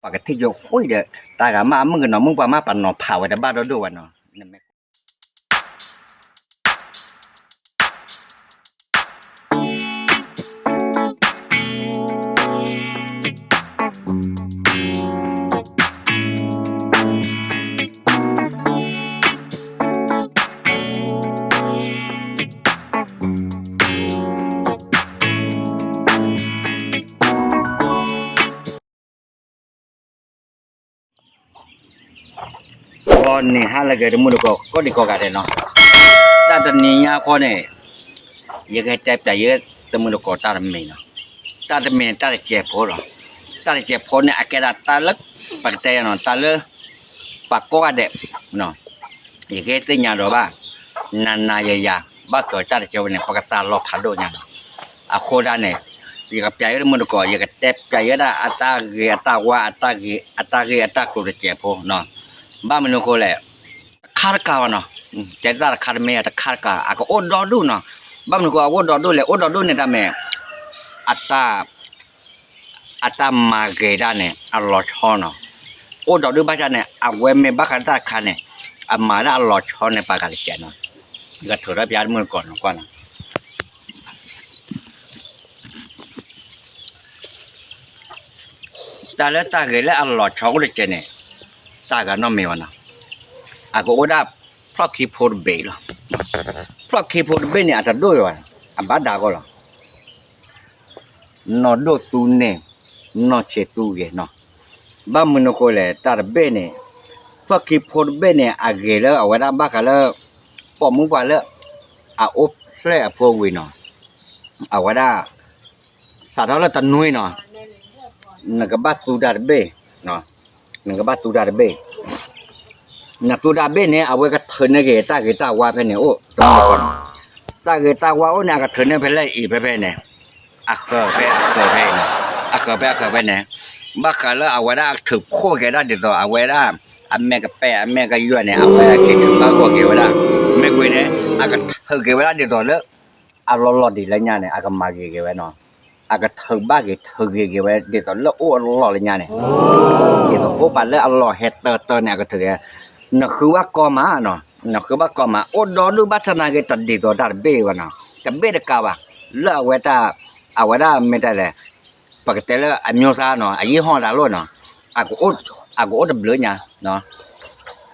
ပှၤကထံၣ်ကၠိဃုာ်ဒီး တၢ်ဂၤမ့ၢ်အမုၣ်ကနီၤမုၣ်ပှၢ်မ့ၢ်ပှၤနီၤဖးဝဲတဘၣ်ဒီဒိၣ်ဝဲနီၤ. ဂီၤနံၤဟါလၢအဂ့ၤ တမုၢ်တကိး ကိးဒံကိးဂၤဒဲးနီၤ, တၢ်တနံၤညါအဃိန့ၣ် ယကတဲပျးယဲတမုၢ်တကိးတၢ်တမံၤနီၤ, တၢ်တမံၤန့ၣ် တၢ်တစဲးဖိလီၤ, တၢ်တစဲးဖိန့ၣ် အကဲဒၣ်တၢ်လၢ ပကတဲနီၤ တၢ်လၢ ပှၤကိးဂၤဒဲး ယကဟ့ၣ်သ့ၣ်ညါဒီးဘၣ် နၤနၤယၤယၤ ဘၣ်ဃးတၢ်တစဲးဖိန့ၣ် ပကသးလီၤဖးဒိၣ်ညါနီၤ, အဃိဒၣ်န့ၣ် ယကပျးယဲတမုၢ်တကိး ယကတဲပျးယဲဒၣ်အတၢ်ဂ့ၤအတၢ်ဝါ အတၢ်ဂ့ၤအတၢ်ကျိၤတစဲးဖိနီၤ, ဘၣ်မနုၤအဃိလဲၣ် တခါတကးဘၣ်နီၤ, တဲတၢ်တခါတမ့ၢ်တခါတကး အကအိၣ်ဒီဒူၣ်နီၤ, ဘၣ်မနုၤအဃိအအိၣ်ဒီဒူၣ်လဲၣ် အိၣ်ဒီဒူၣ်န့ၣ်တၢ်မ့ၢ် အတၢ် အတၢ်မၤဂ့ၤဒၣ်န့ၣ် အလီၤဆီနီၤ, အိၣ်ဒီဒူၣ်ဘၣ်ဆၣ်န့ၣ် အဝဲမ့ၢ်ဘၣ်ဃးတၢ်တခါန့ၣ် အမၤဒၣ်အလီၤဆီန့ၣ် ပှၤဂၤတစဲးနီၤ, ယကထုးထီၣ်ပျးတမုၢ်တကိးနီၤကွၢ်နီၤ တၢ်လၢတၢ်ဂ့ၤလၢအလီၤဆီအိၣ်တစဲးန့ၣ် တၢ်ဂၤနီတမံၤဘၣ်နီၤ, အကအိၣ်ဒၣ်ဖျီၣ်ခံဖိတဘ့ၣ်လီၤ, ဖျီၣ်ခံဖိတဘ့ၣ်န့ၣ် အတဒိၣ်ယၤဘၣ်, အဘၣ်ဒၣ်ကီလီၤ, နီၢ်ဒိၣ်သူန့ၢ် နီၢ်ဆံးသူဂ့ၤနီၤ, ဘၣ်မနုၤအဃိလဲၣ် တၢ်တဘ့ၣ်န့ၣ် ဖျီၣ်ခံဖိတဘ့ၣ်န့ၣ် အဂ့ၤလၢအဝဲဒၣ်ဘၣ်ဃးလၢ ပိာ်မုၣ်ပှၢ်လၢ အအိၣ်ဖျဲၣ်အဖိဝံၤနီၤ, အဝဲဒၣ် စးထီၣ်လၢတနွံနီၤ နကဘၣ်သူတၢ်တဘ့ၣ်, နကဘၣ်သူတၢ်တဘ့ၣ်, နသူတၢ်တဘ့ၣ်န့ၣ် အဝဲကထုးန့ၢ်က့ၤတၢ်ဂ့ၤတၢ်ဝါဖဲန့ၣ်အိၣ်တမုၢ်တကိးနီၤ, တၢ်ဂ့ၤတၢ်ဝါအိၣ်န့ၣ် အကထုးန့ၢ်ဖဲလဲၣ်အံၤဖဲဖဲန့ၣ်, အဃၢၤဖဲအဃၢၤဖဲအံၤနီၤ, အဃၢၤဖဲအဃၢၤဖဲန့ၣ်, ဘၣ်ဃးလၢအဝဲဒၣ်အကထုးဖှိၣ်က့ၤဒၣ်ဒ်သိး အဝဲဒၣ် အမဲာ်ကပဲာ်အမဲာ်ကယွၤန့ၣ် အဝဲက့ၤထုးဘၣ်ဂီၢ်က့ၤဝဲဒၣ်, မ့ၢ်ဝံၤန့ၣ် အကထုးက့ၤဝဲဒၣ်ဒ်သိးလၢ အလီၢ်လီၢ်ဒံးလၢညါန့ၣ် အကမၤဂ့ၤက့ၤဝဲနီၤ, အကထုးဘၣ်က့ၤထုးဂ့ၤက့ၤဝဲဒ်သိးလၢအိၣ်အလီၢ်လၢညါန့ၣ်, ဒ်သိးအိၣ်ပာ်လၢအလီၢ်ဟဲတၢတၢန့ၣ် အကထုးက့ၤ, နဃုဘၣ်ကီမးနီၤ, နဃုဘၣ်ကီမး အိၣ်ဒီဒူၣ်ဘၣ်ဆၣ်နာ်က့ တဒ်သိးတၢ်တဘ့ၣ်ဘၣ်နီၤ, တဘ့ၣ်တကးဘၣ်, လၢအဝဲတၢ်, အဝဲဒၣ်မ့ၢ်တၢ်လဲၣ် ပကတဲလၢအမျိုးသားနီၤ အယံာ်ဟီၣ်တၢ်လိၣ်နီၤ, အကအိၣ်တဘျုးညါ,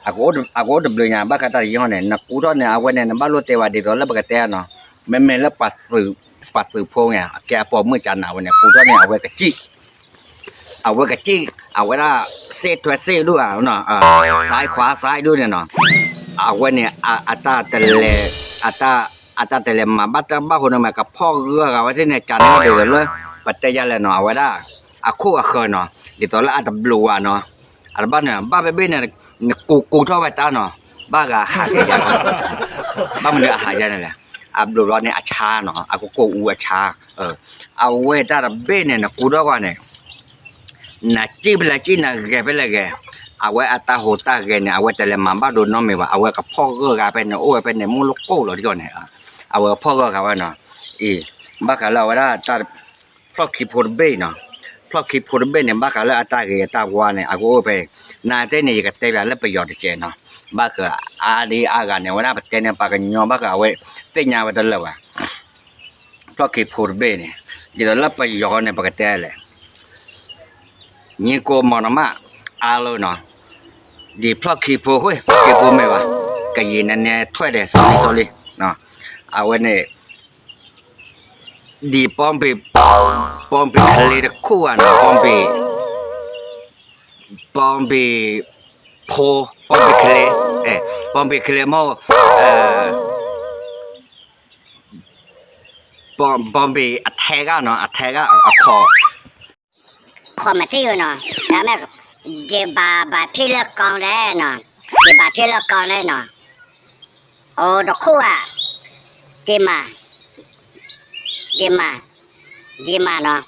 အကအိၣ်တဘျုးညါ ဘၣ်ဃးတၢ်တယံာ်ဟီၣ်န့ၣ် နကူထီၣ်န့ၣ် အဝဲန့ၣ် နဘၣ်လိၣ်တဲဘၣ်ဒ်သိးလၢပကတဲနီၤ, မ့မ့ၢ်လၢ ပှၤသုးဖိန့ၣ် အကဲအပိာ်မုၣ်ကနၤဝဲန့ၣ် ကူထီၣ်န့ၣ် အဝဲကစံၣ်, အဝဲကစံၣ် အဝဲဒၣ် စ့ထွဲစ့ဒူၣ်ဧါ, စဲးခွါစဲးဒူၣ်န့ၣ်နီၤ, အဝဲန့ၣ် အတၢ်တလဲၤ အတၢ်တလဲၤမၤဘၣ်တၢ်ဘၣ်ဃိန့ၣ်မး ကဖီၣ်ဂၢၢ်ဂၤဝဲသ့ၣ်န့ၣ် ကနၣ်ဒ်သိးလၢ ပတဲယါလဲၣ်နီၤ အဝဲဒၣ် အခိၣ်အဃၢၤနီၤ ဒ်သိးလၢအတဘျုးဝဲနီၤ, အတဘၣ်န့ၣ် ဘၣ်ဘ့ၣ်ဘ့ၣ်န့ၣ် နကူကူထီၣ်ဝဲတၢ်နီၤ, ဘၣ်ဂၤဟးက့ၤယါ, ဘၣ်မနုၤအဟးယါန့ၣ်လဲၣ်, အဘျုးလီၤန့ၣ်အဆါနီၤ အကကိၢ်အူအဆါ, အဝဲတၢ်တဘ့ၣ်န့ၣ် နကူထီၣ်ကွၢ်န့ၣ် နစံၣ်ဖဲလဲၣ်စံၣ် နဂဲၤဖဲလဲၣ်ဂဲၤ, အဝဲအတၢ်ဟူးတၢ်ဂဲၤန့ၣ် အဝဲတလဲၤမၤဘၣ်ဒိနီတမံၤဘၣ်, အဝဲကဖီၣ်ဂၢၢ်ဂၤဖဲန့ၣ် အိၣ်ဝဲဖဲန့ၣ် မုၢ်လၢကိၢ်လီၤဒ်န့ၣ်, အဝဲကဖီၣ်ဂၢၢ်ဂၤဝဲနီၤ, အံၤ ဘၣ်ဃးလၢအဝဲဒၣ် ဖျီၣ်ခံဖိတဘ့ၣ်နီၤ, ဖျီၣ်ခံဖိတဘ့ၣ်န့ၣ် ဘၣ်ဃးလၢအတၢ်ဂ့ၤအတၢ်ဝါန့ၣ် အကအိၣ်ဖဲ, နသ့ၣ်န့ၣ် ယကတဲပျးလၢပယီၤတစဲးနီၤ, ဘၣ်ဃးအါဒံအါဂၤန့ၣ် အဝဲဒၣ်ပတဲန့ၣ် ပှၤကညီဘၣ်ဃးအဝဲ သ့ၣ်ညါဝဲတလၢာ်ဘၣ် ဖျီၣ်ခံဖိတဘ့ၣ်န့ၣ် ဒ်သိးလၢပယီၤန့ၣ် ပကတဲလဲၣ်, ညီကိးမီၤနမး အါလီၤနီၤ, ဒ်ဖျီၣ်ခံဖိဃိ ဖျီၣ်ခံဖိမ့ၢ်ဘၣ်, ကယံာ်နနဲထွဲဒီး စီလံစီလံ, အဝဲန့ၣ် ဒ်ပီပံၤ, ပီပံၤချ့တခိၣ်ဧါနီၤ, ပီပံၤ, ပီပံၤဖိ, ပီပံၤချ့, ပီပံၤချ့မ့ၢ် ပီပံၤအထဲဂၤနီၤ, အထဲဂၤအခီၣ်, ခီၣ်မ့ၢ်ထံၣ်ဧိၤနီၤ, မ့ၢ်, ဒ်ဘၣ်ဘၣ်ထံၣ်လၢကီၢ်လဲၣ်နီၤ, ဒ်ဘၣ်ထံၣ်လၢကီၢ်လဲၣ်နီၤ, အိၣ်တခိၣ်ဧါ, ဒ်မး, ဒ်မး, ဒ်မးနီၤ,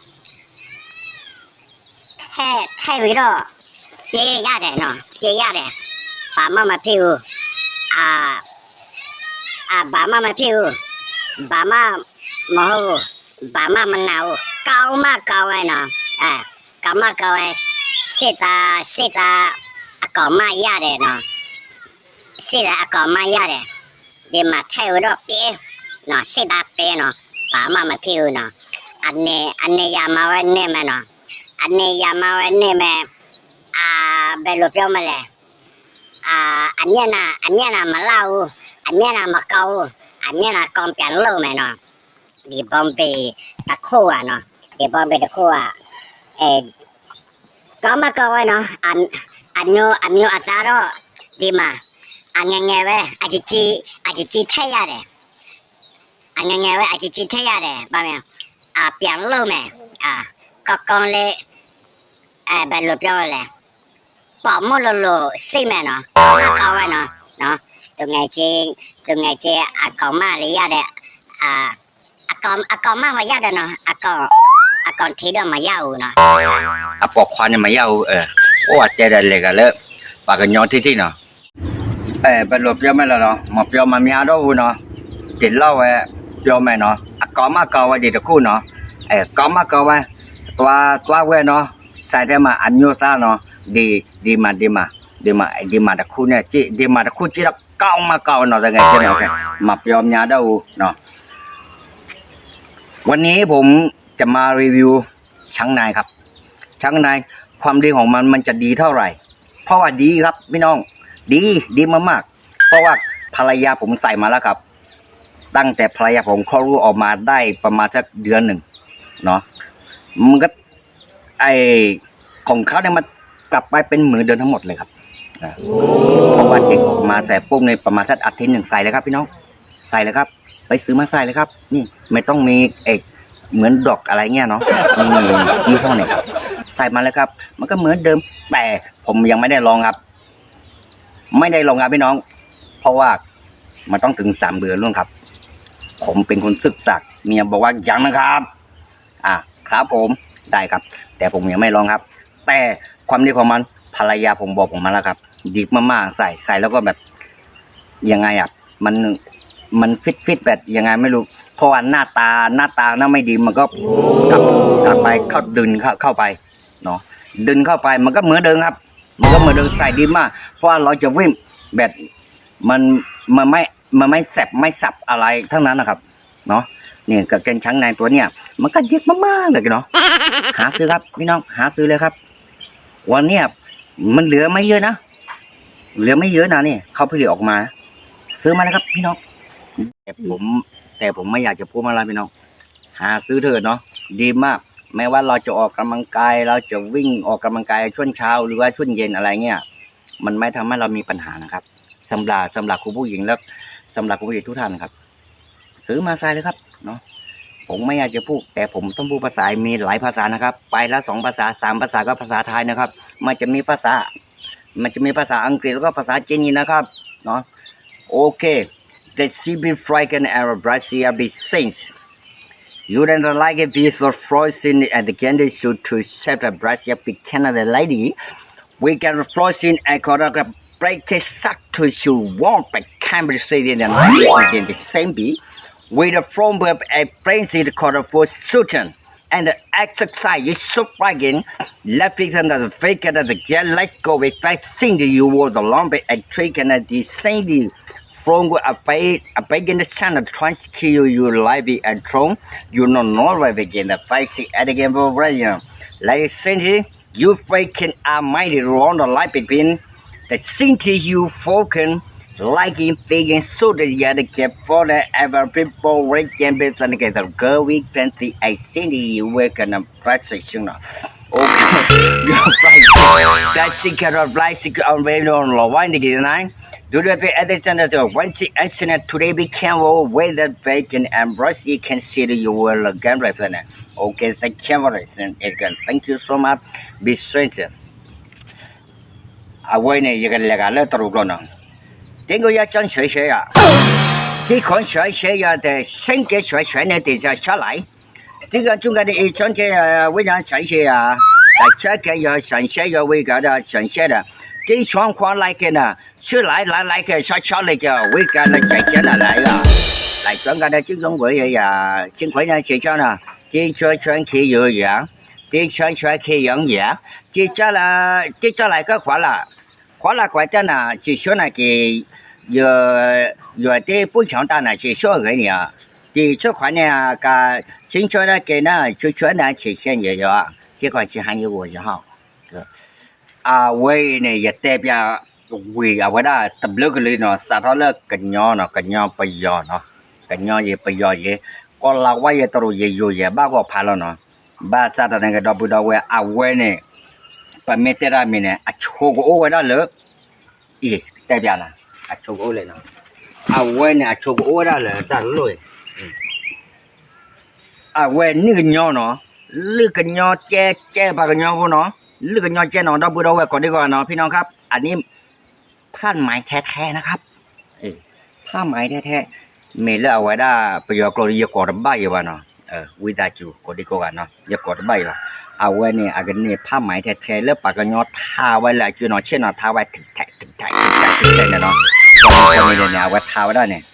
ထဲထဲဝံၤဒီး ပျဲယၤဒဲးနီၤ, ပျဲယၤဒဲး, ဘၣ်မးမၤဖံးအူ, အ, အဘၣ်မးမၤဖံးအူ, ဘၣ်မးမဟိ, ဘၣ်မးမနၤအူ, ကီမးကီဝဲနီၤ, ကီမးကီဝဲ, စ စစ်သား စစ်သား အကောင်မရတယ်နော် စစ်သားအကောင်မရတယ် ဒီမှာထဲဝဲတော့ပဲနော် စစ်သားပဲနော် ဘာမှမဖြစ်ဘူးနော် အနေ အနေရမှာဝဲနေမယ်နော် အနေရမှာဝဲနေမယ် အာ ဘယ်လိုပြောမလဲ အာ အမျက်နှာ အမျက်နှာမလှဘူး အမျက်နှာမကောင်းဘူး အမျက်နှာကောင်းပြန်လုပ်မယ်နော် ဒီဘုံဘီတစ်ခုอ่ะနော် ဒီဘုံဘီတစ်ခုอ่ะ အဲ ကောင်းမကောင်းဝဲနော် အ အမျိုး အမျိုးအစားတော့ ဒီမှာ အငယ်ငယ်ပဲ အကြီးကြီး အကြီးကြီးထည့်ရတယ် အငယ်ငယ်ပဲ အကြီးကြီးထည့်ရတယ် ဘာဖြစ် အ ပြန်လုပ်မယ် အ ကောင်းကောင်းလေး အဲ ဘယ်လိုပြောလဲ ပေါ့မို့လိုလို ရှိမယ်နော် ကောင်းမကောင်းဝဲနော် နော် သူငယ်ချင်း သူငယ်ချင်း အကောင်မလေးရတယ် အာ အကောင် အကောင်မမရတယ်နော် အကောင် အကောင်ထီတော့မရဘူးနော် အပိာ်ခွါန့ၣ် မရဘူး အိၣ်အတဲဒီးလဲၤဂၤလၢ ပှၤကညီထံထံနီၤ အဲ ဘယ်လိုပြောမလဲနော် မပြောမများတော့ဘူးနော် ဒီလောက်ပဲ ပြောမယ်နော် အကောင်မကောင်ဝဲဒီတစ်ခုနော် အဲ ကောင်းမကောင်းဝဲ သွား သွားဝဲနော် ဆိုင်ထဲမှာ အမျိုးသားနော် ဒီ ဒီမှာ ဒီမှာ ဒီမှာ ဒီမှာတစ်ခုနဲ့ ကြည့် ဒီမှာတစ်ခုကြည့်တော့ ကောင်းမကောင်းနော် တကယ်ချင်းနော် မပြောများတော့ဘူးနော် วันนี้ผมจะมารีวิวช้างนายครับ ช้างนาย ความดีของมันมันจะดีเท่าไหร่ เพราะว่าดีครับพี่น้อง ดี ดีมากๆ เพราะว่าภรรยาผมใส่มาแล้วครับ ตั้งแต่ภรรยาผมคลอดลูกออกมาได้ประมาณสักเดือนหนึ่งเนาะ มันก็ ไอของเขาเนี่ยมันกลับไปเป็นเหมือนเดิมทั้งหมดเลยครับ เพราะว่าเด็กออกมาเสร็จปุ๊บเนี่ยประมาณสักอาทิตย์หนึ่งใส่เลยครับพี่น้อง ใส่เลยครับ ไปซื้อมาใส่เลยครับ นี่ไม่ต้องมีเอกเหมือนดอกอะไรเงี้ยเนาะ นี่ยี่ห้อเนี่ยครับ ใส่มาเลยครับ มันก็เหมือนเดิม แต่ผมยังไม่ได้ลองครับ ไม่ได้ลองครับพี่น้อง เพราะว่ามันต้องถึงสามเดือนนู่นครับ ผมเป็นคนศึกษา เมียบอกว่ายังนะครับ อ่ะ ครับผม ได้ครับ แต่ผมยังไม่ลองครับ แต่ความดีของมัน ภรรยาผมบอกผมมาแล้วครับ ดีมากๆ ใส่ ใส่แล้วก็แบบ ยังไงอ่ะ มัน มันฟิตๆ แบบยังไงไม่รู้ เพราะว่าหน้าตา หน้าตานะไม่ดี มันก็กลับ กลับไป เข้า ดึงเข้า เข้าไปเนาะ ดึงเข้าไป มันก็เหมือนเดิมครับ มันก็เหมือนเดิม ใส่ดีมาก เพราะว่าเราจะวิ่งแบบ มัน มันไม่ มันไม่แสบ ไม่สับอะไรทั้งนั้นนะครับ เนาะ เนี่ยกางเกงช้างในตัวเนี่ย มันก็เย็บมากๆ เลยเนาะ หาซื้อครับพี่น้อง หาซื้อเลยครับ วันเนี้ย มันเหลือไม่เยอะนะ เหลือไม่เยอะนะนี่ เขาผลิตออกมา ซื้อมาแล้วครับพี่น้อง แต่ผม แต่ผมไม่อยากจะพูดมากแล้วพี่น้อง หาซื้อเถอะเนาะ ดีมาก ไม่ว่าเราจะออกกำลังกาย เราจะวิ่งออกกำลังกายช่วงเช้า หรือว่าช่วงเย็นอะไรเงี้ย มันไม่ทำให้เรามีปัญหานะครับ สำหรับ สำหรับคุณผู้หญิง และสำหรับคุณผู้หญิงทุกท่านครับ ซื้อมาใส่เลยครับเนาะ ผมไม่อยากจะพูด แต่ผมต้องพูดภาษา มีหลายภาษานะครับ ไปละสองภาษา สามภาษาก็ภาษาไทยนะครับ มันจะมีภาษา มันจะมีภาษาอังกฤษแล้วก็ภาษาจีนอีกนะครับ เนาะ โอเค The C B Franken and Brazil be things. You don't like it, be so frozen at the candy shoot to save the Brazil be Canada lady. We get frozen and called a break it suck to you won't be can be seen in the night in the same be. With a from a frenzy called for shooting. And the exercise is so bragging. Left it under the fake and the get let go with fast sing you were the long bit and trick and the same the from a bait a bait in the sun and trying to kill you life and throne. You know no way begin the fight see at again for Brian. Ladies and gentlemen, you freaking are mighty on the life between the city you fucking liking being so that you had to get for the ever people wait can be the girl we can the I send you work and a procession. Okay. That's the kind of life on the wine the nine. Do the other thing that when the accident today be careful with the bacon and brush you can see the you will again. Okay, thank you for listening again. Thank you so much. Be stranger. အဝဲန့ၣ် ယကလဲၤဂၤလၢတရူးကျိာ်နီၤ တင်းကိုရချမ်းဆွဲဆွဲရ ဒီခွန်ဆွဲဆွဲရတဲ့ စင်ကဲဆွဲဆွဲနဲ့တင်စားချလိုက် ဒီကကျုံကတဲ့ အချမ်းကဲဝိညာဉ်ဆိုင်ရှဲရ တချက်ကဲရဆိုင်ရှဲရ ဝိကဒဆိုင်ရှဲရ ဒီချွန်ခွန်လိုက်ကဲန ဆွဲလိုက် လိုက်လိုက်ကဲ ချောာ်ချော်လိုက်ကဲ ဝိကဒဆိုင်ရှဲန လိုက်ရ လိုက်ချွန်ကတဲ့ ကျုံကဲရ ချင်းခွဲညါ ခြေချော်န ဒီဆွဲဆွဲခံရရ တေဆၢဆၢခ့ယီၤယၤ, တေကၠီလၢကၢခွါလၢ်, ခွါလၢ်ကွၢ်တၢ်နၤ စံးဆၢနၤက့ၤ, ယ, ယွၤတပူၤဆၣ်တၢ်နၤ စံးဆၢအဂ့ၢ်န့ၣ်, တဆၢခွါန့ၣ် ကဆံဆၢဒၣ်က့ၤနၤ ဆၢဆၢနၤ ဆံဆၢယဲယီၤ, က့ၤကီၢ်ဆံဟါယဂီၢ်ယဟီၣ် အဝဲအံၤန့ၣ် ယတဲပျးဝံၤအဝဲဒၣ်တဘျုးကလုာ်နီၤ စးထီၣ်လၢကညီနီၤ ကညီပယီၤနီၤ, ကညီယဲပယီၤယဲ, ကီၢ်လါဝါယဲတရူးယဲယိၤယဲ ဘၣ်ဂီၢ်ဖးလီၤနီၤ, ဘၣ်ဆၣ်တၢ်န့ၣ်ကဒီပုၢ်ဒီဝဲၢ် အဝဲန့ၣ် ပမ့ၢ်တဲတၢ်မံၤန့ၣ် အဆိကအိၣ်ဝဲဒၣ်လၢ အံၤ တဲပျးနၤ အဆိကအိၣ်လဲၣ်နီၤ, အဝဲန့ၣ် အဆိကအိၣ်ဝဲဒၣ်လၢတၢ်လိၣ်အံၤ အဝဲနံၣ်ကညီနီၤ, လၢကညီကဲကဲပှၤကညီဖိနီၤ, လၢကညီကဲနီၤ ဒီပုၢ်ဒီဝဲၢ်ကိးဒံကီးနီၤ ဖံနီၤခါ အန့ၣ် ဖးမံၤထဲထဲနခါ, ဖးမံၤထဲထဲ, မ့ၢ်လၢအဝဲဒၣ်ပယီၤကျိာ်ဒီး ယကိးတဘၣ်ယံၤဘၣ်နီၤ, ဝံသးစူၤ ကိးဒံကိးဂၤနီၤ ယကိးတဘၣ်ယံၤဘၣ်, အဝဲန့ၣ် အကန့ၢ်ဖးမံၤထဲထဲ လၢပှၤကညီထါဝဲလၢအကၠိနီၤ ဆ့ၣ်နီၤထါဝဲ ထုးထဲး ထုးထဲး ထုးထဲး ထုးထဲးန့ၣ်နီၤ, န့ၣ်န့ၣ် အဝဲထါဝဲဒၣ်န့ၣ်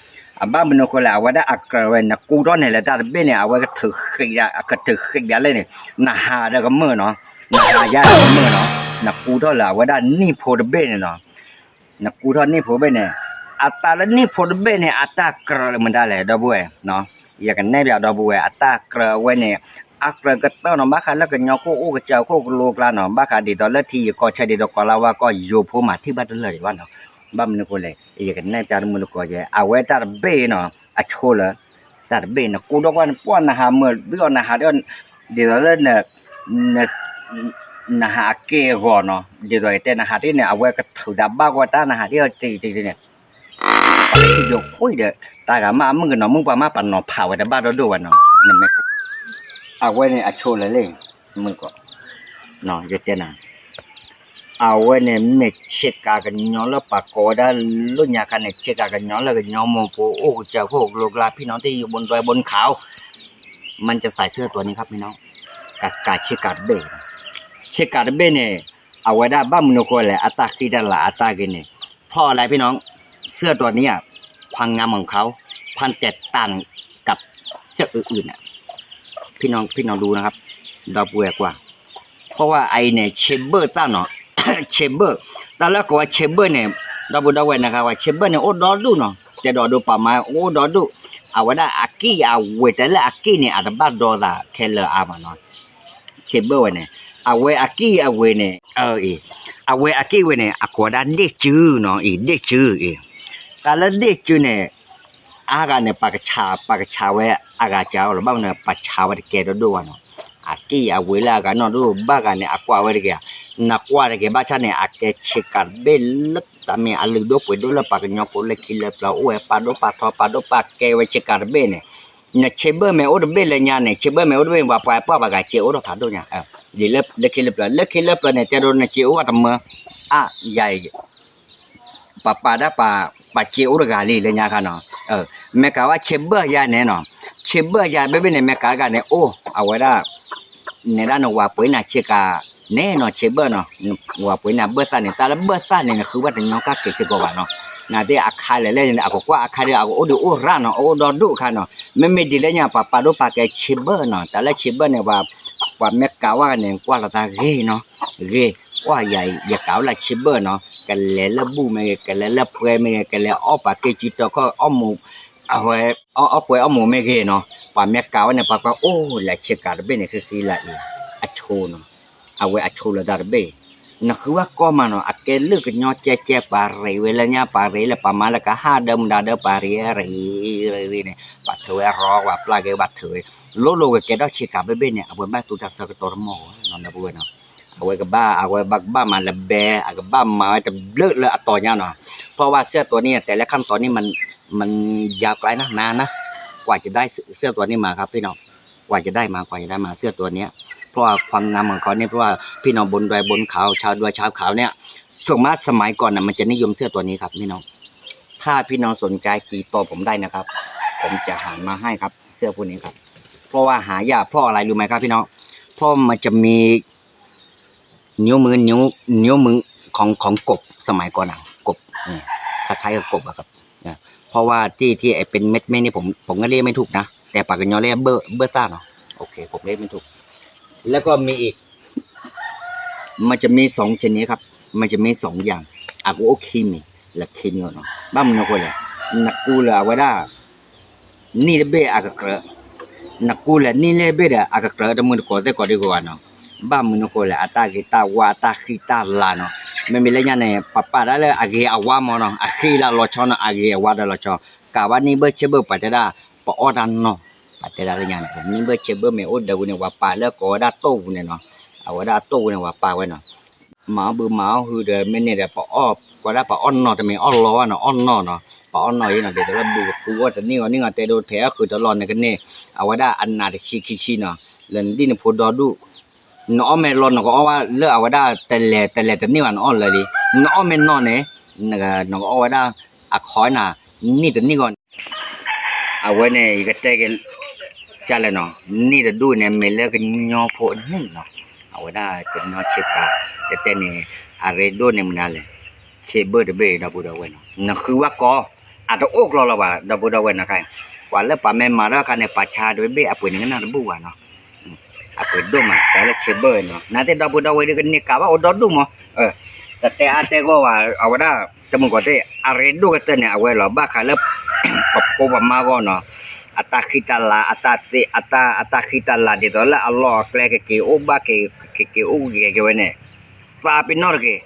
အဘၣ်မနုၤဃိလဲၣ် အဝဲဒၣ်အကြၢးဝဲ နကူထီၣ်န့ၣ်လၢတၢ်တဘ့ၣ်န့ၣ် အဝဲကထုးဃံးဒၣ် ကထုးဃံးဒၣ်လဲၣ်န့ၣ်, နဟးဒီးကမၢၢ်နီၤ, နဟးယါဒီးကမၢၢ်နီၤ, နကူထီၣ်လၢအဝဲဒၣ်နံၣ်ဖိတဘ့ၣ်န့ၣ်နီၤ, နကူထီၣ်နံၣ်ဖိတဘ့ၣ်န့ၣ် အတၢ်လၢနံၣ်ဖိတဘ့ၣ်န့ၣ် အတၢ်ကြၢးလၢမတၤလဲၣ် ဒီပုၢ်ဝဲၢ်, ယကနဲၣ်ပျးဒီပုၢ်ဝဲၢ် အတၢ်ကြၢးအဝဲန့ၣ်, အကြၢးကတၢၢ်နီၤ ဘၣ်ဃးလၢကညီကအိၣ်ကစၢ်ခိၣ်ကလိကျါနီၤ ဘၣ်ဃးဒ်သိးလၢထံယံၤကီၢ်ဆၢ ဒ်သိးကီၢ်လါဝါကီၢ်ယိၤဖိမၤထံၣ်ဘၣ်တလၢာ်ဒံးဘၣ်နီၤ, ဘၣ်မနုၤဃိလဲၣ် ယကနဲၣ်ပျးတမုၢ်တကိးယဲ အဝဲတၢ်တဘ့ၣ်နီၤ အဆိလၢ တၢ်တဘ့ၣ် နကူထီၣ်ကွၢ် နပှၢ်နဟးမၢၢ် ဒ်သိးနဟးဒ် ဒ်သိးလၢ နဟးအက့ၢ်အဂီၤနီၤ ဒ်သိးယတဲနဟးတ့ၢ်န့ၣ် အဝဲကထုးတၢ်ဘၣ်ကွၢ်တၢ်နဟးတ့ၢ်အီၤတံၤတံၤန့ၣ်, ယဃုဒီး တၢ်ဂၤမ့ၢ်အမုၣ်ကနီၤ မုၣ်ပှၢ်မ့ၢ်ပနီၤဖးဝဲတဘၣ်ဒီဒိၣ်ဝဲနီၤ, နမ့ၢ် အဝဲန့ၣ်အဆိလၢလံ မုၣ်ကီး ယတဲနၤ အဝဲန့ၣ်မ့ၢ်ဆ့ကၤကညီလၢပှၤကိးဝဲဒၣ် လၢညါခါန့ၣ် ဆ့ကၤကညီလၢကညီမိၢ်ဖိအိၣ်ကစၢ်ခိၣ်ကလိကျါ ဖံနီၤတံၢ်ယဘိနဒွဲဘိနခး မ့ၢ်ကစၢ်ဆၢကတီၢ်န့ၣ်ခါဖံနီၤ ကကးဆ့ကၤတဘ့ၣ်, ဆ့ကၤတဘ့ၣ်န့ၣ် အဝဲဒၣ်ဘၣ်မနုၤဃိလဲၣ် အတၢ်ဃံတၢ်လၤအတၢ်ဂ့ၤန့ၣ် ဖီၣ်လၢဖံနီၤ ဆၢကတီၢ်န့ၣ် ความงามของเขา ความแตกต่างกับเสื้ออื่นๆ ဖံနီၤ ဖံနီၤဒူနၤ ဒီပုၢ်ဝဲၢ်ကွၢ် เพราะว่าအအံၤန့ၣ် ဆ့ဘၢၣ်တၢ်နီၤ ဆ့ဘၢၣ် တၢ်လၢကိးဝဲဆ့ဘၢၣ်န့ၣ် ဒီပုၢ်ဒီဝဲၢ်နၤခါဝဲ ဆ့ဘၢၣ်န့ၣ် အိၣ်ဒီဒူၣ်နီၤ တဲဒီးဒိပာ်မၤအိၣ်ဒီဒူၣ် အဝဲဒၣ်အကံၢ်အဝ့ၢ် တၢ်လၢအကံၢ်န့ၣ် အတဘၣ်ဒီသးခဲလၢာ်အါမးနီၤ ဆ့ဘၢၣ်ဝဲန့ၣ် အဝဲအကံၢ်အဝ့ၢ်န့ၣ် အအံၤ အဝဲအကံၢ်ဝဲန့ၣ် အကိးဒၣ်ဒ့ၣ်စုနီၤ အံၤ ဒ့ၣ်စုအံၤ တၢ်လၢဒ့ၣ်စုန့ၣ် အါဂၤန့ၣ် ပှၤကဆး ပှၤကဆးဝဲအဂၤစၢ်အီၤလီၤ ဘၣ်မနုၤ ပှၤဆးဝဲတကဲဒီဒိၣ်ဘၣ်နီၤ အကံၢ်အဝ့ၢ်လၢအဂၤနီၢ်ဒိၣ် ဘၣ်ဂၤန့ၣ် အကွၢ်ဝဲတဂ့ၤ နကွၢ်တဂ့ၤ ဘၣ်ဆၣ်န့ၣ် အကဲဆ့ကၤတဘ့ၣ်လၢ တၢ်မ့ၢ်အလုၢ်ဒိၣ်ပှ့ၤဒိၣ်လၢပှၤကညီဖိလၢခံလၢပျၢၤ အိၣ်ဝဲပာ်ဒိၣ်ပာ်ထီ ပာ်ဒိၣ်ပာ်ကဲဝဲဆ့ကၤတဘ့ၣ်န့ၣ် နဆ့ဘၢၣ်မ့ၢ်အိၣ်တဘ့ၣ်လၢညါန့ၣ် ဆ့ဘၢၣ်မ့ၢ်အိၣ်တဘ့ၣ် ပှၤပှၤပှၢ်ပှၤဂၤစ့အိၣ်ထီၣ်ဖးဒိၣ်ညါ ဒ်လၢ လၢခံလၢပျၢၤ လၢခံလၢပျၢၤန့ၣ် တဲဒိးနစ့အိၣ်အတမၢ အါ ယၤ ပှၤပာ်ဒၣ်ပှၤ ပှၤစ့အိၣ်တဂၤလံလၢညါခါနီၤ, မ့ၢ်ကးဝဲဆ့ဘၢၣ်ယၤန့ၣ်နီၤ, ဆ့ဘၢၣ်ယၤဘ့ၣ်ဘ့ၣ်န့ၣ် မ့ၢ်ကးတဂၤန့ၣ် အိၣ် အဝဲဒၣ် နဲဒၣ်နဝၤပှ့ၤနၤဆ့ကၤ နဲနီၤ ဆ့ဘၢၣ်နီၤ, ဝၤပှ့ၤနၤဘၢၣ်သၣ်န့ၣ် တၢ်လၢဘၢၣ်သၣ်န့ၣ် နဃုဘၣ်တညီကၢ်က့ၤစ့ၢ်ကီးဘၣ်နီၤ, နသ့ၣ်အခါလဲၣ်လဲၣ်န့ၣ် အကကွၢ်အခါဒီး အကအိၣ်ဒုးအိၣ်ရၣ်နီၤ အအိၣ်ဒီဒူၣ်အခါနီၤ, မ့မ့ၢ်ဒ်လဲၣ်ညါ ပှၤပာ်ဒိၣ်ပာ်ကဲဆ့ဘၢၣ်နီၤ, တၢ်လၢဆ့ဘၢၣ်န့ၣ် ပှၤ ပှၤမ့ၢ်ကးဝဲန့ၣ် ကွၢ်လီၤသးဂ့ၤနီၤ, ဂ့ၤ, ကွၢ်ယၤ ယကးဝဲလၢဆ့ဘၢၣ်နီၤ, ကလဲၤလၢဘူၣ်မ့ၢ်ဂ့ၤ ကလဲၤလၢပှဲၤမ့ၢ်ဂ့ၤ ကလဲၤအီၣ်ပာ်က့ၤစုတီခီၣ်အီၣ်မူး အဝဲ အီၣ်အီၣ်ပှဲၤအီၣ်မူးမ့ၢ်ဂ့ၤနီၤ, ပှၤမ့ၢ်ကးဝဲန့ၣ် ပှၤကွၢ်အိၣ်လၢဆ့ကၤတဘ့ၣ်န့ၣ် ဃံဃံလၤအံၤ အဆိနီၤ, အဝဲအဆိလၢတၢ်တဘ့ၣ်, နဃုဝဲကီမးနီၤ, အကဲလၢကညီကဲကဲ ပှၤရ့ဝဲလၢညါ ပှၤရ့လၢပှၤမၤလၢကဟၣ်ဒၢမူဒါဒၢ ပှၤရ့ရ့ ရ့ရ့န့ၣ် ပှၤထုးဝဲရီ ပှၤပျၢ်က့ၤ ပှၤထုးဝဲ လိၤလိၤကကဲထီၣ်ဆ့ကၤဘ့ၣ်ဘ့ၣ်န့ၣ် အဝဲဘၣ်သူတၢ်ဆၢကတီၢ်တမီၢ်ဝဲနီၤ ဒီပုၢ်ဝဲၢ်နီၤ, အဝဲကဘၣ် အဝဲဘၣ်ကဘၣ်မၤလၢဘဲ အကဘၣ်မၤဝဲတဘျုးလၢအတီၤညါနီၤ, เพราะว่าဆၢကတီၢ်န့ၣ် แต่ละขั้นตอนนี่มัน มันยาวไกลนะ นานนะ กว่าจะได้เสื้อตัวนี้มาครับพี่น้อง กว่าจะได้มา กว่าจะได้มาเสื้อตัวเนี้ย เพราะว่าความงามของเขาเนี่ย เพราะว่าพี่น้องบนดอยบนเขา ชาวดอยชาวเขาเนี่ย ส่วนมากสมัยก่อนน่ะ มันจะนิยมเสื้อตัวนี้ครับพี่น้อง ถ้าพี่น้องสนใจติดต่อผมได้นะครับ ผมจะหามาให้ครับ เสื้อพวกนี้ครับ เพราะว่าหายาก เพราะอะไรรู้ไหมครับพี่น้อง เพราะมันจะมี นิ้วมือ นิ้ว นิ้วมือของ ของกบ สมัยก่อนนะ กบ เนี่ย คล้ายๆกับกบอะครับ เนี่ย เพราะว่าที่ ที่ไอ้เป็นเม็ดๆนี่ผม ผมก็เรียกไม่ถูกนะ แต่ปากกะยอเรียกเบ้อ เบ้อซ่าเนาะ โอเค ผมเรียกไม่ถูก แล้วก็มีอีก มันจะมีสองชนิดครับ มันจะมีสองอย่าง အကအိၣ်ခံမံၤ လၢခံမံၤနီၤ ဘၣ်မနုၤအဃိလဲၣ် နကူလၢအဝဲဒၣ် နံၣ်တဘ့ၣ်အကကြၢး နကူလၢနံၣ်လဲၢ်ဘ့ၣ်ဒီး အကကြၢးတမုၢ်တကိးသ့ၣ်ကိးဒံကီးဂၤနီၤ ဘၣ်မနုၤအဃိလဲၣ် အတၢ်ဂ့ၤတၢ်ဝါအတၢ်ဃံတၢ်လၤနီၤ မ့မ့ၢ်လၢညါန့ၣ် ပပာ်ဒၣ်လၢအဂ့ၤအဝါမ့ၢ်နီၤ အဃံလၤလီၤဆီနီၤ အဂ့ၤအဝါဒီးလီၤဆီ ကးဘၣ်နံၣ်ဘၢၣ်ဆံဘၢၣ်ပှၤတဲဒၣ် ပအီၣ်တၢ်နီၢ် ပှၤတဲဒၣ်လၢညါန့ၣ် နံၣ်ဘၢၣ်ဆံဘၢၣ်မ့ၢ်အိၣ်ဒီးဝံၤန့ၣ် ပှၤပာ်လၢကိးဝဲဒၣ်တိၢ်ပူၤန့ၣ်နီၤ အဝဲဒၣ်အတိၢ်ပူၤန့ၣ် ပှၤပာ်ဝဲနီၤ မၤအီၣ်ဘုမၤအီၣ်ဟုဒီး မ့ၢ်န့ၣ်ဒီး ပအီၣ် ကိးဒၣ်ပအီၣ်နီၢ်တမ့ၢ်အီၣ်လီဝဲနီၤ အီၣ်နီၢ်နီၤ ပအီၣ်နီၢ်အံၤနီၤ ဒ်သိးလၢဘုကကူအီၣ်တနံၣ်ဂီၤနံၣ်ဂီၤတဲဒိးထဲအီၣ်ဃုာ်တလီၢ်န့ၣ်ကန့ၢ် အဝဲဒၣ်အနးတဆံခံဆံနီၤ လၢနဒံၣ်နဖိဒီဒူၣ် နအီၣ်မ့ၢ်လီၤနကအီၣ်ဘၣ်လၢအဝဲဒၣ်တလဲၤတလဲၤတန့ၢ်ဘၣ်နအီၣ်လၢလံ နအီၣ်မ့ၢ်နီၢ်န့ၣ် နကအီၣ်ဝဲဒၣ် အခီနၤ နံၣ်တနံၣ်ဂီၤန့ၣ် အဝဲန့ၣ် ယကတဲက့ၤ ကလဲၣ်နီၤ နံၣ်တဒူၣ်န့ၣ်မ့ၢ်လၢကညီဖိအနံၣ်နီၤ အဝဲဒၣ်ကညီဆ့ကၤ တတဲန့ၣ် အရ့ဒိၣ်န့ၣ်မနုၤလဲၣ် ဆံဘၢၣ်တဘ့ၣ်ဒီပုၢ်ဒီဝဲၢ်နီၤ နဃုဝဲကီး အတအိၣ်ကျီလီၤဘၣ် ဒီပုၢ်ဒီဝဲၢ်နီၤခါ ပှၤလၢပှၤမ့ၢ်မၤထီၣ်အခါန့ၣ် ပှၤဆါတဘ့ၣ်အပှ့ၤန့ၣ်ကနၣ်တဘူၣ်ဘၣ်နီၤ အပှ့ၤဒိၣ်မး တဲလၢဆံဘၢၣ်နီၤ နာ်သ့ၣ်ဒီပုၢ်ဒီဝဲၢ်ဒုးကန့ၢ်ကးဘၣ်အိၣ်ဒီဒူၣ်မး တတဲအါတဲဂီၢ်ဘၣ် အဝဲဒၣ် တမုၢ်ကီးသ့ၣ် အရ့ဒိၣ်ကတၢၢ်န့ၣ် အဝဲလီၤ ဘၣ်ဃးလၢ ပဖိပမါဂီၢ်နီၤ အတၢ်ဃံတၢ်လၤ အတၢ်သ့ အတၢ် အတၢ်ဃံတၢ်လၤဒ်သိးလၢအလီၢ်အကျဲကက့ၤအိၣ်ဘၣ်က့ၤ ကက့ၤအိၣ်ဂဲၤက့ၤဝဲန့ၣ် သးပ့ၤနီၣ်တက့ၢ်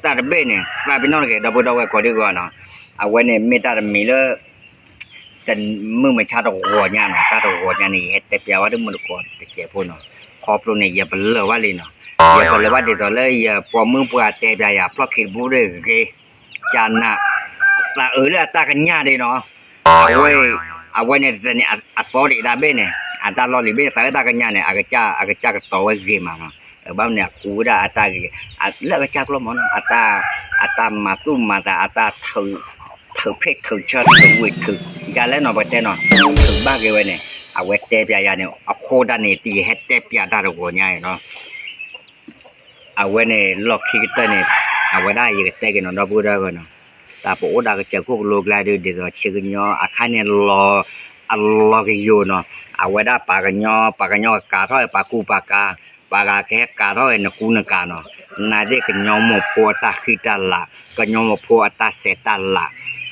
တၢ်တဘ့ၣ်န့ၣ် သးပ့ၤနီၣ်တက့ၢ် ဒီပုၢ်ဒီဝဲၢ်ကိးဒံကီးနီၤ အဝဲန့ၣ်မ့ၢ်တၢ်တမံၤလၢ တမုၢ်မဆါတဂီၤညါနီၤ တၢ်တဂီၤညါန့ၣ် ယဟဲတဲပျးဝဲဒၣ်မုၢ်တကိးတစဲးဖိနီၤ ခီဖျိန့ၣ် ယပလၢၢ်ဘၣ်လံနီၤ ယပလၢၢ်ဘၣ်ဒ်သိးလၢယပိာ်မုၣ်ပှၢ်တဲပျးယၤ ဖျီၣ်ခံတဘိဒၣ်ဂ့ၤ ကနး သးအုးလၢအတၢ်ကညၣ်ဒ်နီၤ အဝဲ အဝဲန့ၣ်တန့ၣ် အသီဒံးတၢ်ဘ့ၣ်န့ၣ် အတၢ်လီၢ်လံၤဘ့ၣ်န့ၣ် သးအုးတၢ်ကညၣ်န့ၣ် အကစၢ် အကစၢ်ကတီၤဝဲဂ့ၤမးနီၤ ဘၣ်မနုၤအကူဝဲဒၣ်အတၢ်ဂ့ၤ လၢအကစၢ်ကျီၢ်မးနီၤ အတၢ် အတၢ်မၤသူၣ်မၤသး အတၢ် ထုးဖ့ၣ်ထုးဆၢထုးဝ့ၢ်ထုး ယၤလဲၣ်နီၤ ပတဲနီၤ ထုးဘၣ်က့ၤဝဲန့ၣ် အဝဲတဲပျးယၤန့ၣ် အဃိဒၣ်န့ၣ် တယဟဲတဲပျးတၢ်တဂီၤညါအံၤနီၤ အဝဲန့ၣ်လီၢ်ခံကတၢၢ်န့ၣ် အဝဲဒၣ်ယကတဲက့ၤနီၤ ဒီပုၢ်ဒီဝဲၢ်နီၤ တၢ်ပအိၣ်ဒၣ်ကစၢၢ်ခိၣ်ကလိကျါဒုး ဒ်သိးဆ့ကညီအခါန့ၣ်လီၤ အလီၤကယိာ်နီၤ အဝဲဒၣ်ပှၤကညီ ပှၤကညီကကးထီၣ် ပှၤကူပှၤကၤ ပှၤဂၤကဟဲကးထီၣ်ဝဲနကူနကၤနီၤ နာ်သ့ၣ်ကညီမိၢ်ဖိအတၢ်ဃံတၢ်လၤ ကညီမိၢ်ဖိအတၢ်ဆဲးတၢ်လၤ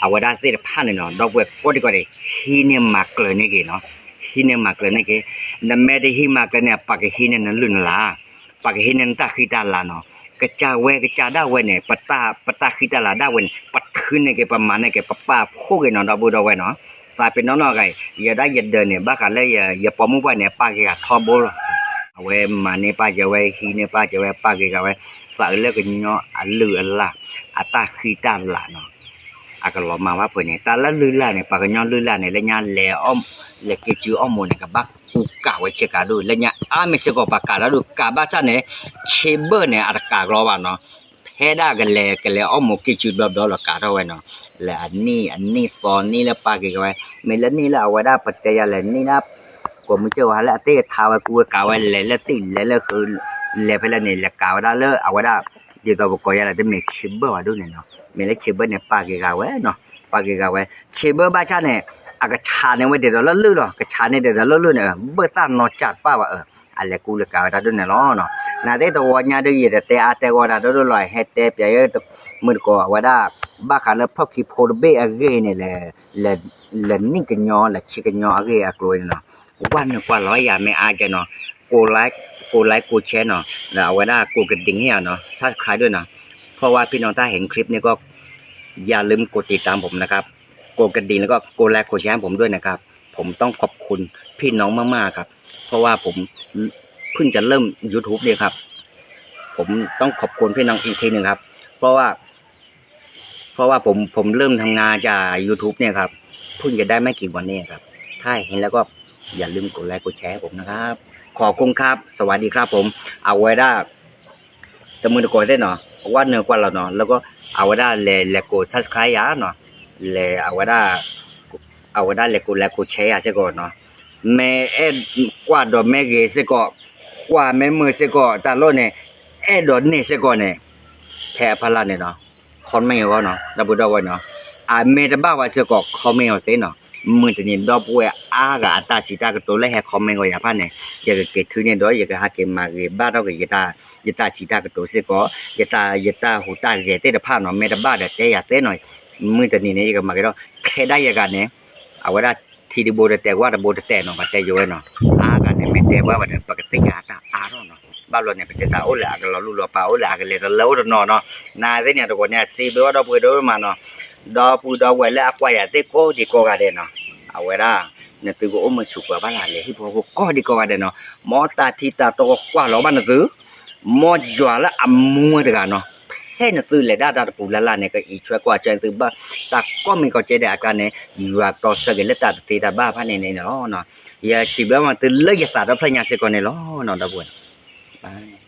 အဝဲဒၣ်သ့ၣ်တဖၣ်န့ၣ်နီၤ ဒီပုၢ်ဝဲၢ်ကိးဒံကီးန့ၣ် ဟံးန့ၢ်မၤကျၢၤန့ၢ်က့ၤနီၤ ဟံးန့ၢ်မၤကျၢၤန့ၢ်က့ၤ နမ့ၢ်တဟံးမၤကျၢၤန့ၣ် ပှၤကဟံးန့ၢ်နလုၢ်နလၢ် ပှၤကဟံးန့ၢ်နတၢ်ဃံတၢ်လၤနီၤ ကစၢ်ဝဲကစၢ်ဒၣ်ဝဲန့ၣ် ပတၢ်ဃံတၢ်လၤဒၣ်ဝဲန့ၣ် ပထုးန့ၢ်က့ၤ ပမၤန့ၢ်က့ၤ ပပာ်ဖှိၣ်က့ၤနီၤ ဒီပုၢ်ဒီဝဲၢ်နီၤ သးပ့ၤနီၣ်နီၢ်ဂၤ ယဲဒၣ်ယဒၢးန့ၣ် ဘၣ်ဃးလၢယပိာ်မုၣ်ပှၢ်န့ၣ် ပာ်က့ၤဂၤထီဘိလီၤ အဝဲမၤန့ၢ်ပာ်က့ၤဝဲ ဟံးန့ၢ်ပာ်က့ၤဝဲ ပာ်က့ၤဂၤဝဲ သးအုးလၢကညီအလုၢ်အလၢ် အတၢ်ဃံတၢ်လၤနီၤ အကလီၤမၢ်ဝဲပှဲၤန့ၣ် တၢ်လၢလုၢ်လၢ်န့ၣ် ပှၤကညီလုၢ်လၢ်န့ၣ် လၢညါလဲၤ လဲၤက့ၤစုအီၣ်မိၢ်န့ၣ် ကဘၣ်ကူကးဝဲဆ့ကၤဒိၣ် လၢညါအါမ့ၢ်စ့ၢ်ကီး ပှၤကးတၢ်ဒိၣ် ကးဘၣ်ဆၣ်န့ၣ် ဆ့ဘၢၣ်န့ၣ် အတကးကလီဘၣ်နီၤ ဖဲဒၣ်ကလဲၤ ကလဲၤအီၣ်မိၢ်က့ၤစုဘျီဘျီလီၤ ကးထီၣ်ဝဲနီၤ လၢအနံၣ် အနံၣ်သီနံၣ်လၢပာ်က့ၤကဝဲ မ့ၢ်လၢနံၣ်လၢအဝဲဒၣ်ပတဲယၤလဲၣ် နံၣ်လၢ ကိးမုၢ်စ့ၢ်ကီး ဟးလၢအသ့ၣ်ကထါဝဲ ကူဝဲကးဝဲ လဲၤလၢသ့ၣ် လဲၤလၢဃု လဲၤဖဲလဲၣ်န့ၣ် လဲၤကးဝဲဒၣ်လၢအဝဲဒၣ် ဒ်သိးပကိးယၤလဲၣ် တမ့ၢ်ဆ့ဘၢၣ်ဘၣ်ဒိၣ်န့ၣ်နီၤ မ့ၢ်လၢဆ့ဘၢၣ်န့ၣ် ပာ်က့ၤဂၤဝဲနီၤ ပာ်က့ၤဂၤဝဲ ဆ့ဘၢၣ်ဘၣ်ဆၣ်န့ၣ် အကဆးန့ၢ်ဝဲဒ်သိးလၢလုၢ်လီၤ ကဆးန့ၢ်ဒ်သိးလၢလုၢ်န့ၣ် ဘၢၣ်သၣ်နီၢ်ကၠၢ်တပၣ်ဘၣ်အၢ အလဲၤကူလဲၤကးဝဲတၢ်ဒိၣ်န့ၣ်လီၤနီၤ နာ်သ့ၣ်တဝီညါဒုး ယတတဲအါတဲဂီၢ်တၢ်ဒိၣ်ဒိၣ်လီၤ ဟဲတဲပျးယဲ မုၢ်တကိးအဝဲဒၣ် ဘၣ်ဃးလၢဖျီၣ်ခံဖိတဘ့ၣ်အဂ့ၢ်န့ၣ် လၢနံၣ်ကညီ လၢဆ့ကညီအဂ့ၢ်အကျိၤန့ၣ်နီၤ ဝဲနုာ်ကွၢ်လီၤယၤမ့ၢ်အါကဲနီၤ ကိး like ကိး like ကိး share နီၤ ဒီးအဝဲဒၣ်ကိးကဒံၣ်ဟ့ၣ်ယၤနီၤ subscribe ဒိၣ်နီၤ เพราะว่าพี่น้องถ้าเห็นคลิปนี้ก็อย่าลืมกดติดตามผมนะครับ กดกระดิ่งแล้วก็กดไลค์กดแชร์ให้ผมด้วยนะครับ ผมต้องขอบคุณพี่น้องมากๆครับ เพราะว่าผมเพิ่งจะเริ่ม YouTube เนี่ยครับ ผมต้องขอบคุณพี่น้องอีกทีหนึ่งครับ เพราะว่า เพราะว่าผมผมเริ่มทำงานจาก YouTube เนี่ยครับเพิ่งจะได้ไม่กี่วันเนี่ยครับถ้าเห็นแล้วก็อย่าลืมกดไลค์กดแชร์ให้ผมนะครับขอบคุณครับสวัสดีครับผม အဝဲဒၣ် တမုၢ်တကိးသ့ၣ်နီၤ အဝဲနုာ်ကွၢ်လီၤနီၤ လၢက အဝဲဒၣ်လဲၤလဲၤကိး subscribe ယၤနီၤ လဲၤအဝဲဒၣ် အဝဲဒၣ်လဲၤကိး like ကိး share ယၤစ့ၢ်ကီးနီၤ မ့ၢ်အဲၣ်ကွၢ်ဒီးမ့ၢ်ဂ့ၤစ့ၢ်ကီး ကွၢ်မ့ၢ်မုာ်စ့ၢ်ကီး တၢ်လီၢ်န့ၣ် အဲၣ်ဒိးန့ၢ်စ့ၢ်ကီးန့ၣ် ဖဲအဖီလာ်န့ၣ်နီၤ comment အဂီၢ်နီၤ ဒီပုၢ်ဒီဝဲၢ်နီၤ အမ့ၢ်တဘၣ်ဝဲစ့ၢ်ကီး comment အီၤသ့နီၤ မုၢ်တနံၤဒီပုၢ်ဝဲၢ်အါဂၤအတၢ်စံးတၢ်ကတိၤလၢဟဲ comment ဂီၤယၤဖၣ်န့ၣ် ယကက့ၤထုးန့ၢ်ဒီး ယကဟးက့ၤမၤဂ့ၤဘၣ်ထီၣ်က့ၤ ယတၢ်စံးတၢ်ကတိၤစ့ၢ်ကီး, ယတၢ် ယတၢ်ဟူးတၢ်ဂဲၤသ့ၣ်တဖၣ်နီၤ မ့ၢ်တဘၣ်ဒီးတဲယၤသ့နီၤ, မုၢ်တနံၤန့ၣ် ယကမၤက့ၤဒီး ခဲဒၣ်ယဂၤန့ၣ် အဝဲဒၣ်ထံတဘိတတဲာ် ဝၣ်တဘိတတဲာ်နီၤ ပှၤတဲယိဝဲနီၤ, အါဂၤန့ၣ် မ့ၢ်တဲဘၣ်ဝဲဒီး ပကသ့ၣ်ညါတၢ်အါထီၣ်နီၤ, ဘၣ်ဘျီန့ၣ် ပတဲတၢ်အိၣ်လၢအကလီၤလူၢ်လီၤပာ် အိၣ်လၢအကလဲၤတလၢအိၣ်တနီၤနီၤ, နာ်သ့ၣ်န့ၣ်တကိးန့ၣ် အစံးဘျုးဘၣ်ဒီပုၢ်ဝဲၢ်ဒိၣ်မးနီၤ, ဒီပုၢ်ဒီဝဲၢ်လၢအကွၢ်ယၤသ့ၣ်ကိးဒံကိးဂၤဒဲးနီၤ, အဝဲဒၣ် နသုကအိၣ်မုာ်ဆူၣ်ပှၤဘၣ်လၢလဲၤဟံၣ်ဖိဃီဖိကိးဒံကိးဂၤဒဲးနီၤ, မ်တၢ်ထံတၢ်တီကကွၢ်လီၤဘၣ်နသု မ်ယွၤလၢအမူဝဲတဂၤနီၤ, ဖဲနသုလဲၤဒၣ်တၢ်တပူၤလၢ်လၢ်န့ၣ် ကအံးဆွဲကွၢ်ဆွဲနသုဘၣ် တၢ်ကိးမံၤကိးကဲဒဲးအကျါန့ၣ် ယွၤကတီၤဆၢက့ၤလၢတၢ်တသ့တၢ်ဘၣ်ဖၣ်န့ၣ်န့ၣ်လီၤ. ယစံးဘျုးမးသုလၢယသးဒီဖျၢၣ်ညါစ့ၢ်ကီးန့ၣ်လီၤနီၤ ဒီပုၢ်ဝဲၢ်